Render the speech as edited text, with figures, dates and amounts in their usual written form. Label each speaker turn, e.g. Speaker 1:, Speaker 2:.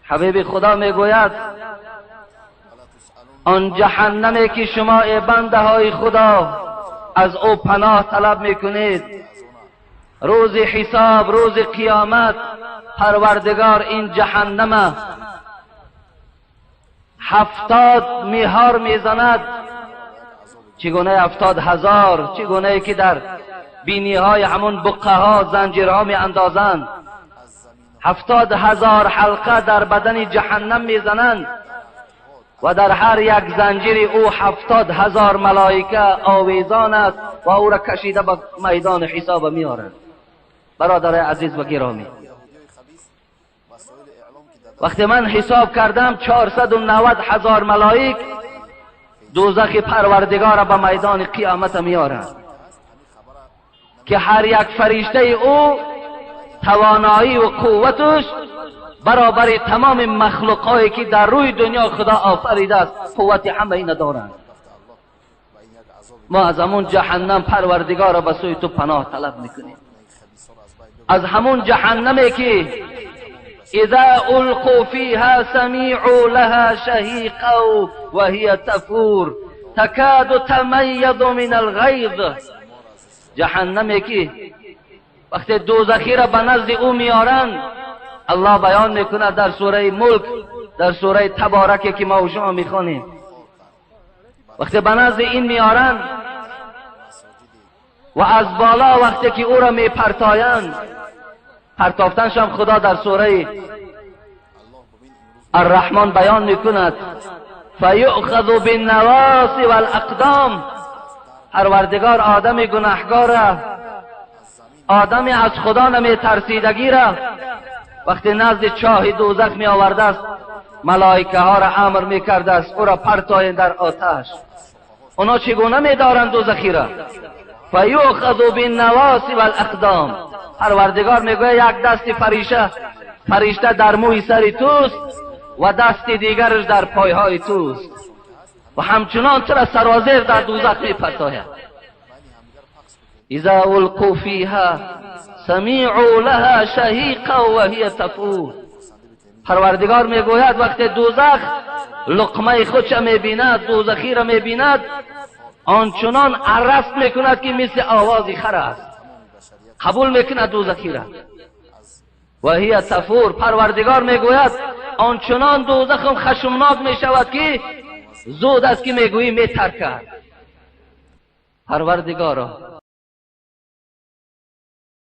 Speaker 1: حبیب خدا میگوید آن جهنمی که شما ای بنده های خدا از او پناه طلب میکنید، روز حساب، روز قیامت، پروردگار این جهنم 70 میهار میزند. چگونه 70,000؟ چگونه که در بینی های همون بقه ها زنجیرها می اندازند. 70,000 حلقه در بدن جهنم میزنند و در هر یک زنجیر او 70,000 ملائکه آویزان است و او را کشیده به میدان حساب میآرند. برادر عزیز و گرامی، وقتی من حساب کردم 490,000 ملائک دوزخ پروردگار به میدان قیامت میآرند که هر یک فرشته او توانایی و قوتش برابر تمام مخلوقهایی که در روی دنیا خدا آفریده است قوت همه اینا دارند. ما از همون جهنم پروردگار را به سوی تو پناه طلب میکنیم، از همون جهنمی که اذا القوا فيها سمعوا لها شهيقا وهي تفور تكاد تميز من الغيظ. جهنمی که وقتی دوزخی را به نزد او میارند، الله بیان میکند در سوره ملک، در سوره تبارک که ما و شما میخوانیم، وقتی به نزد این میارند و از بالا وقتی که او را میپرتایند، پرتافتنش هم خدا در سوره الرحمن بیان میکند، فیؤخذ بالنواصی والاقدام. پروردگار آدم گناهگار را، آدمی از خدا نمیترسیدگی را وقتی نزد چاه دوزخ می آورده است، ملائکه ها را امر می کرده است او را پرتاین در آتش. اونا چگونه می دارند دوزخی را؟ فیؤخذ بالنواصی والاقدام. پروردگار میگوید یک دست فرشته در موی سر توست و دست دیگرش در پایهای توست و همچنان تو را سرازیر در دوزخ می پرتاید. اذا القوا فيها سمعوا لها شهيقا وهي تفور. پروردگار میگوید وقتی دوزخ لقمه خودش میبیند، دوزخی را میبیند، آنچنان عرست میکند که مثل آواز خر است. قبول میکند دوزخی را. و هی تفور. پروردگار میگوید آنچنان دوزخم خشمناک میشود که زود است که میگویی میترکد. پروردگارا